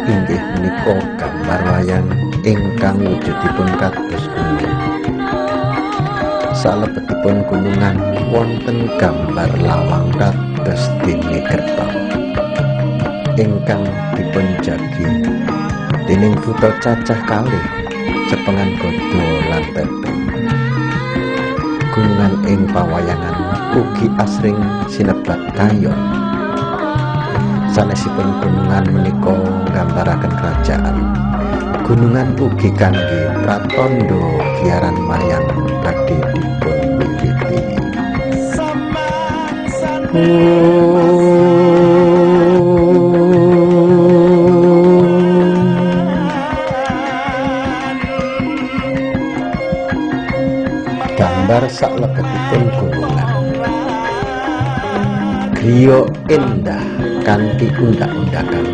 Inggih menika gambar wayang ingkang wujudipun kados gunung. Salebetipun gunungan wonten gambar lawang kados dene gerbang ingkang dipunjagi dening buta cacah kalih cepengan gada lan tepeng. Gunungan ing pawayangan ugi asring sinebat kayon. Sanesipun gunungan menika nggambaraken kerajaan. Gunungan ugi kangge pratandha giaran wayang badhe dipun wiwiti. Gambar saklebetipun gunungan. Griya endah kanthi undak-undakan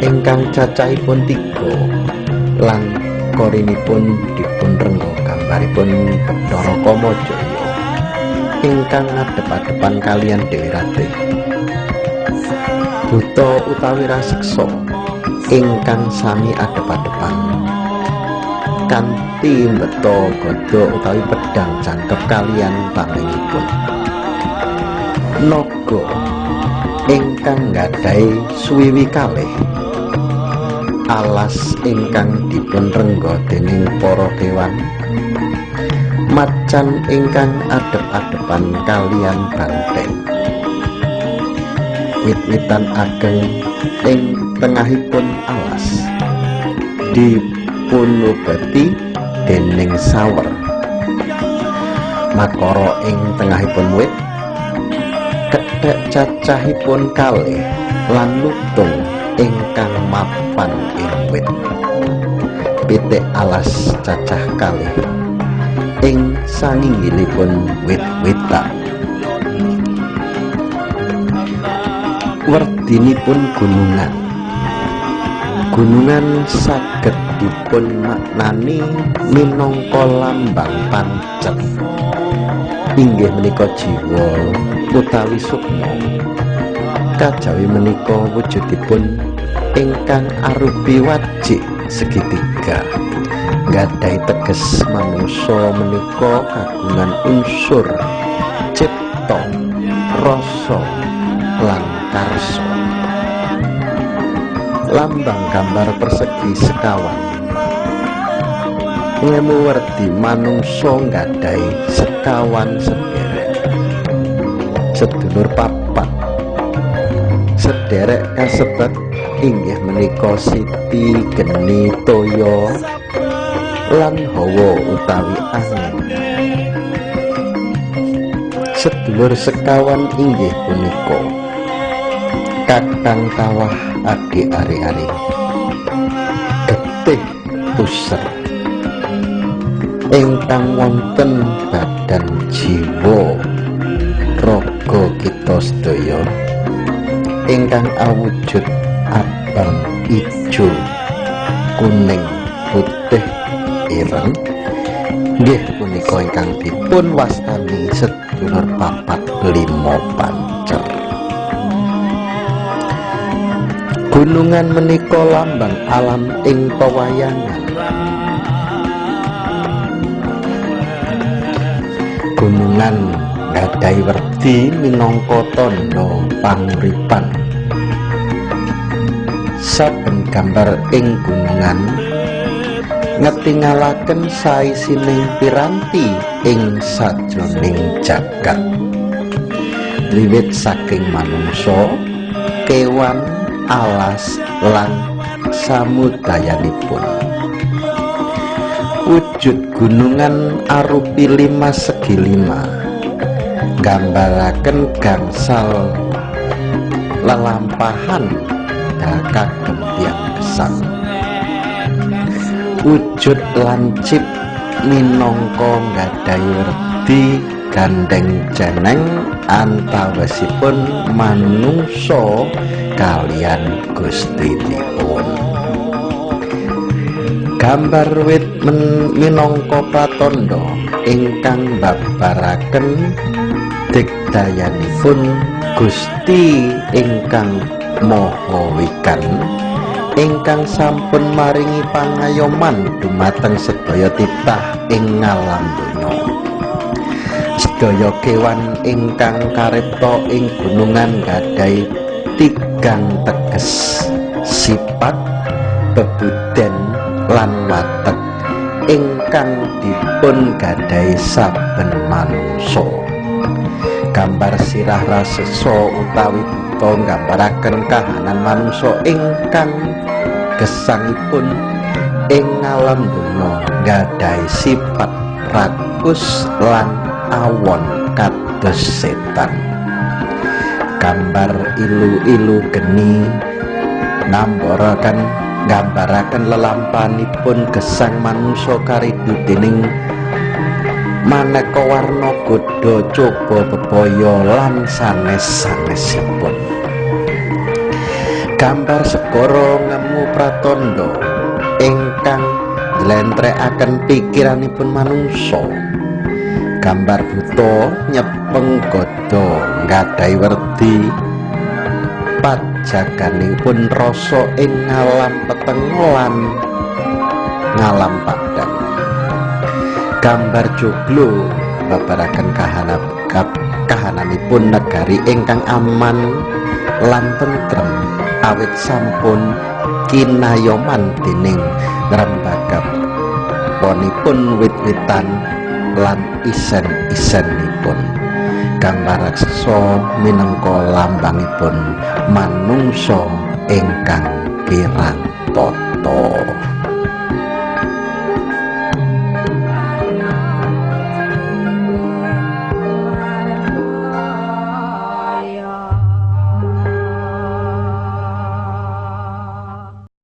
ingkang cacahipun 3 lan korinipun dipun rengga gambaripun Bathara Kamajaya ingkang ngadhep-adhepan kaliyan Dewi Ratih. Buta utawi raseksa ingkang sami adhep-adhepan kanthi mbeta gada utawi pedhang jangkep kaliyan tamengipun. Naga ingkang nggadahi suwiwi kalih, alas ingkang dipun rengga dening para kewan, macan ingkang adhep-adhepan kaliyan banteng, wit-witan ageng ing tengahipun alas dipunobati dening sawer, makara ing tengahipun wit, kethek cacahipun kalih lan lutung ingkang mapan ing wit, pitik alas cacah kalih ing sanginggilipun wit-witan. Werdinipun gunungan. Gunungan saged dipun maknani minangka lambang pancet, inggih menika jiwa utawi sukma. Kajawi menika wujudipun ingkang arupi wajik segitiga, nggadahi teges manungsa menika kagungan unsur cipta, rasa lan karsa. Lambang gambar persegi sekawan ngemu werdi manungsa nggadahi sekawan sederek, sedulur papat. Sederek kasebat inggih menika siti, geni, toya lan hawa utawi angin. Sedulur sekawan inggih punika kakang kawah adik ari-ari, getih puser ingkang wonten badan jiwa raga kita sedaya ingkang awujud abang, ijo, kuning, putih, ireng, nggih punika ingkang dipun wastani sedulur papat lima pancer. Gunungan menika lambang alam ing pewayangan. Gunungan nggadahi werdi minangka tandha panguripan. Saben gambar ing gunungan ngetingalaken saisining piranti ing sajroning jagat, wiwit saking manungsa, kewan, alas lan samudayanipun. Wujud gunungan arupi 5 segi 5, nggambaraken gangsal lelampahan kagem tiyang gesang. Wujud lancip minangka nggadahi werdi gandeng jeneng antawisipun manungsa kaliyan Gustinipun. Gambar wit minangka pratandha ingkang babaraken digdayanipun Gusti ingkang Maha Wikan ingkang sampun maringi pangayoman dumateng sedaya titah ing ngalam donya. Sedaya kewan ingkang karipta ing gunungan gadhahi tigang teges, sipat, bebuden lan watek ingkang dipun gadhahi saben manungsa. Gambar sirah raseksa utawi buta nggambaraken kahanan manungsa ingkang gesangipun ing alam donya gadhahi sifat rakus lan awon kados setan. Gambar ilu-ilu geni nggambaraken lelampanipun gesang manungsa karidu dening maneka warna godha coba bebaya lan sanes-sanesipun. Gambar segara ngemu pratandha ingkang njlentrekaken pikiranipun manungsa. Gambar buta nyepeng godha nggadahi werdi pajaganipun rasa ing ngalam peteng lan ngalam padhang. Gambar joglo babaraken kahananipun negari ingkang aman lan tentrem awit sampun kinayoman dening ngrembakaponipun wit-witan lan isen-isenipun. Gambar raksasa minangka lambangipun manungsa ingkang kirang tata.